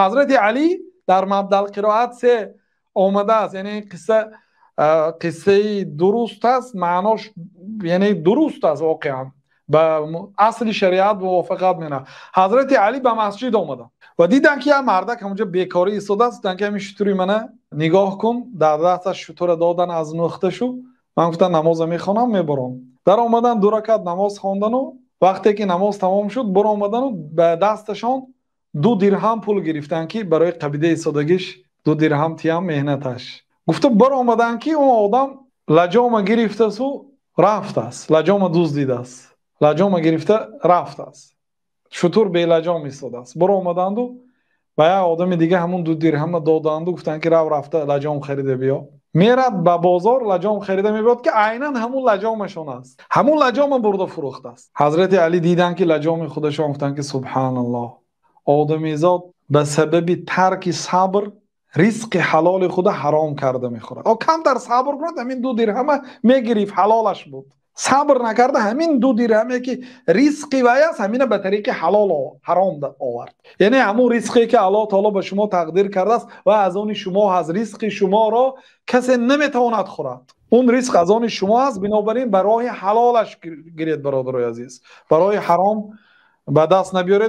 Ҳазрати Алӣ дар Мабдаъ қироат се омадааст, яъне қисса, қиссаи дуруст аст, маънош яъне дуруст аст, воқеан ба асли шариат мувофиқат менамояд. Ҳазрати Алӣ ба масҷид омаданд ва диданд, ки як мардак ҳамонҷо бекорӣ истодааст. Гуфтанд, ки ҳамин шутури мана нигоҳ кун, дар дасташ шутура додан аз нухташу ман гуфтам намоза мехонам, мебарам. Дар омадан ду ракат намоз хондану вақте ки намоз тамом шуд, баромадану ба дасташон 2 дирҳам пул гирифтанд, ки барои қабидаи истодагиш 2 дирҳам тиям меҳнаташ. Гуфта баромаданд, ки он одам лаҷома гирифтасу рафтааст, лаҷома дуздидааст, лаҷома гирифта рафтааст, шутур белаҷом истодааст. Баромаданду ба як одами дига ҳамун 2 дирҳама доданду гуфтанд, ки рав, рафта лаҷом харида биё. Мерад ба бозор, лаҷом харида мебиёд, ки айнан ҳамун лаҷомашон аст, ҳамун лаҷома бурда фурӯхтааст. Ҳазрати Алӣ диданд, ки лаҷоми худашон, гуфтанд, ки субҳаналлоҳ, одамизод ба сабаби тарки сабр ризқи ҳалоли худа ҳаром карда мехӯрад. О камтар сабр кунад, ҳамин 2 дирҳама мегирифт, ҳалолаш буд. Сабр накарда, ҳамин 2 дирҳаме, ки ризқи вай аст, ҳамина ба тариқи ҳалол ҳаром овард. Яъне ҳамун ризқе, ки Аллоҳ таоло ба шумо тақдир кардааст ва аз они шумо ҳаст, ризқи шуморо касе наметавонад хӯрад, он ризқ аз они шумо аст. Бинобар ин ба роҳи ҳалолаш гиред, бародарои азиз, ба роҳи ҳаром ба даст набиёред.